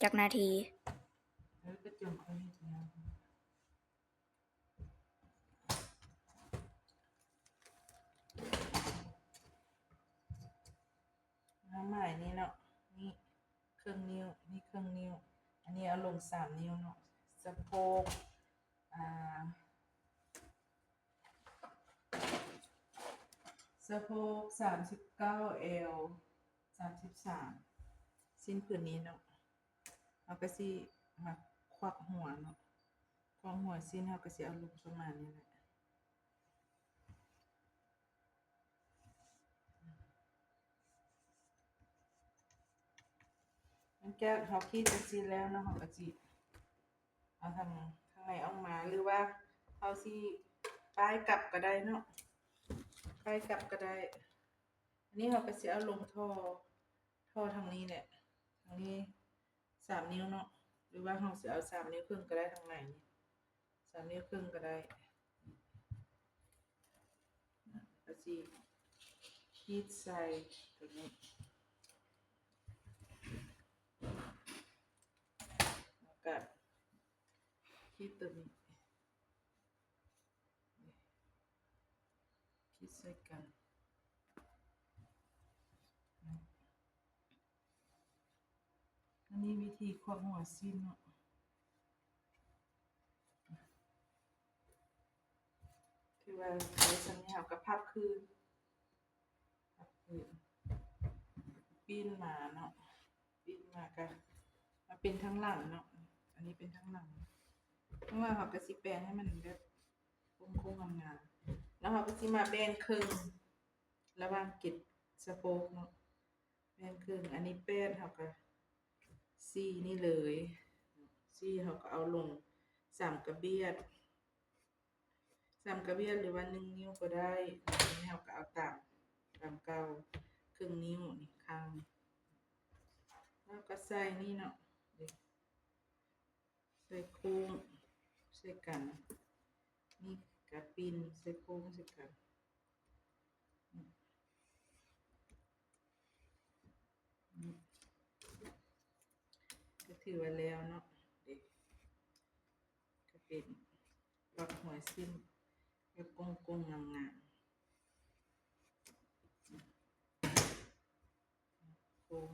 ຈັກນາທີ? ເອົາໝາຍນີ້ເນາະ ນີ້ເຄິ່ງນິ້ວ ນີ້ເຄິ່ງນິ້ວ ອັນນີ້ເອົາລົງສາມນິ້ວເນາະ ສະໂພກ ອ່າ ສະໂພກສາມສິບເກົ້າ ແອວສາມສິບສາມ ສິ້ນຜືນນີ້ເນາະ ເຮົາກະຊິມາຄວັກຫົວເນາະ ຄວັກຫົວສິ້ນ ເຮົາກະຊິເອົາລົງປະມານນີ້ແຫຼະ. ຫຼັງຈາກເຮົາຂີດຈັ່ງຊີ້ແລ້ວເນາະ ເຮົາກະຊິເອົາທາງ ທາງໃນອອກມາ ຫຼືວ່າເຮົາຊິປ້າຍກັບກະໄດ້ເນາະ ປ້າຍກັບກະໄດ້. ອັນນີ້ເຮົາກະຊິເອົາລົງທໍ່ ທໍ່ທາງນີ້ແຫຼະ ທາງນີ້ສາມນິ້ວເນາະ ຫຼືວ່າເຮົາຊິເອົາສາມນິ້ວເຄິ່ງກະໄດ້ ທາງໃນນີ້ ສາມນິ້ວເຄິ່ງກະໄດ້ ກະຊິຂີດໃສ່ໂຕນີ້ ແລ້ວກະຂີດໂຕນີ້ ຂີດໃສ່ກັນ. ອັນນີ້ວິທີຄວັກຫົວສິ້ນເນາະ ຄືວ່າໄດ້ສ່ຳນີ້ເຮົາກະພັບຄືນ ພັບຄືນ ປີ້ນມາເນາະ ປີ້ນມາກະມາເປັນທາງຫຼັງເນາະ ອັນນີ້ເປັນທາງຫຼັງ ເພາະວ່າເຮົາກະຊິແປງໃຫ້ມັນແບບໂຄ້ງໆງາມໆ ແລ້ວເຮົາກະຊິມາແບ່ງເຄິ່ງລະຫວ່າງເກັບສະໂພກເນາະ ແບ່ງເຄິ່ງ ອັນນີ້ແປດ ເຮົາກະສີ່ນີ້ເລີຍ ສີ່ ເຮົາກະເອົາລົງສາມກະບຽດ ສາມກະບຽດ ຫຼືວ່າໜຶ່ງນິ້ວກະໄດ້ ອັນນີ້ເຮົາກະເອົາຕາມ ຕາມເກົ່າ ເຄິ່ງນິ້ວນີ້ຂ້າງ ແລ້ວກະໃສ່ນີ້ເນາະ ໃສ່ໂຄ້ງໃສ່ກັນ ນີ້ກະປິ່ນໃສ່ໂຄ້ງໃສ່ກັນ ກະຖືວ່າແລ້ວເນາະ ເດ ກະເປັນດອກຫົວສິ້ນແບບໂກ້ງໆງາມໆ ໂຄ້ງ